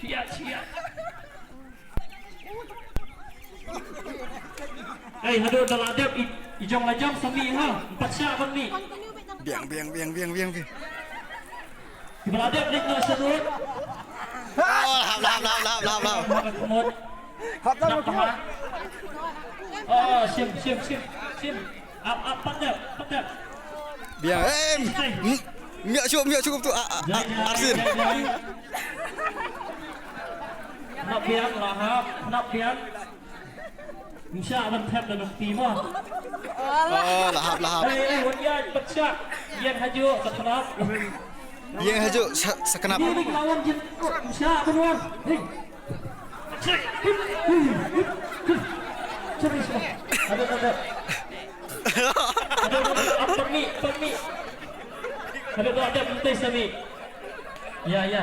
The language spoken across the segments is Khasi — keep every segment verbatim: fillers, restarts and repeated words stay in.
Chia, chia. Ei, haduh da la dep i, i jong la jong sa mih ha. Em pat shah ban mih. Biang, biang, biang, biang, biang, biang. Kiba la dep leit noh shaduh. Oh, hap, hap, hap, hap, hap, hap. Hap, hap, hap. Oh, shim, shim, shim, shim. Ap, ap, pat dep, pat dep. Biang, em. Miak shuh, miak shuh tu. A, a, a, Arsir. Nap biang, la hap, nap biang. Ngin shah ban thep da lukti mo. Oh, la hap, la hap. Ei, ei, wan ïaid, pat shah. Ïeng hajuh, sa khnap. Ïeng hajuh, sa, sa khnap. Ni, ni, lawan jin. Ngin shah ban wan. Hei. Sorry, sorry. Ada, ada. Ada, ada, ada. Permi, permi. Ada, ada, ada. Menteri sami. Ya, ya.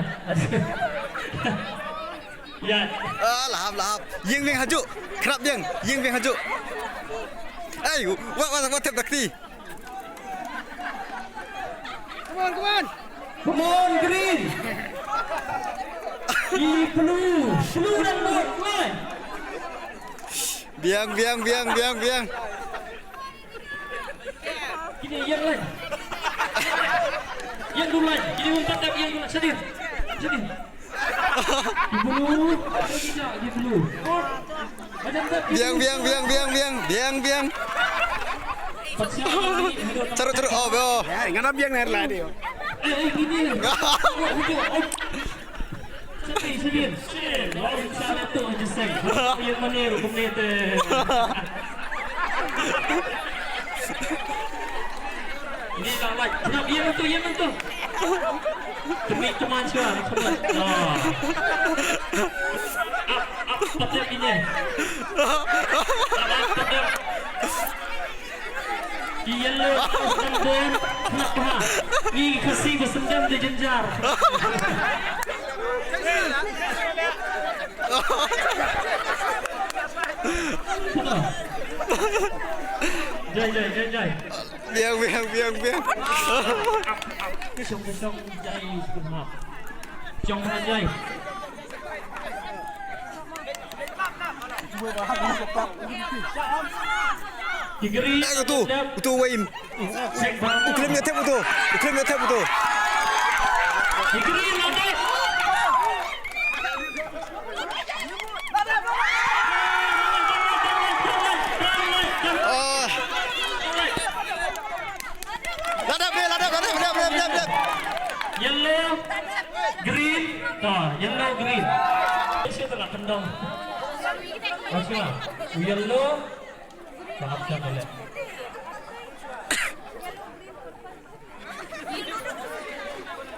Ya. Ah, lahap, lahap. Ïeng biang hajuh. Khnap biang. Ïeng biang hajuh. Ai, wat, wat, wat thep da kti. Come on, come on. Come on, green. I blue. Blue dan white, come on. Biang, biang, biang, biang, biang. Kine ïeng lai. Ïeng dulai. Kine um pat dep ïeng dulai. Sadin. Sadin. Di bulu. Di bulu. Biang, biang, biang, biang, biang. Biang, biang. Charuk, charuk. Oh, beo. Ya, ngana biang ner lah dia. Eh, eh, kine. Sedih, sedih. Sedih. Lawan salah tu je seng. Yang mana kumne te. Ini dah like. Kenapa yang tu, yang tu? Demi teman sua. Ah. Ap, ap, patek ini. Ap, ap, patek. Ki yellow sendem kenapa? Ngi Khasi ba sendem da jynjar. Jai, jai, jai, jai. Biang, biang, biang, biang. Kesong, kesong, jai, kenapa? Jong jai. Degree. Eh, utu, utu Wayne. U Klim ïa thep utu. U Klim ïa thep utu. Degree lade. Ah. Lada, lada, lada, lada, lada, lada. Yellow, green. Ah, yellow, green. Isi tu lah kendang. Masih lah. Yellow. Tahap siapa leh?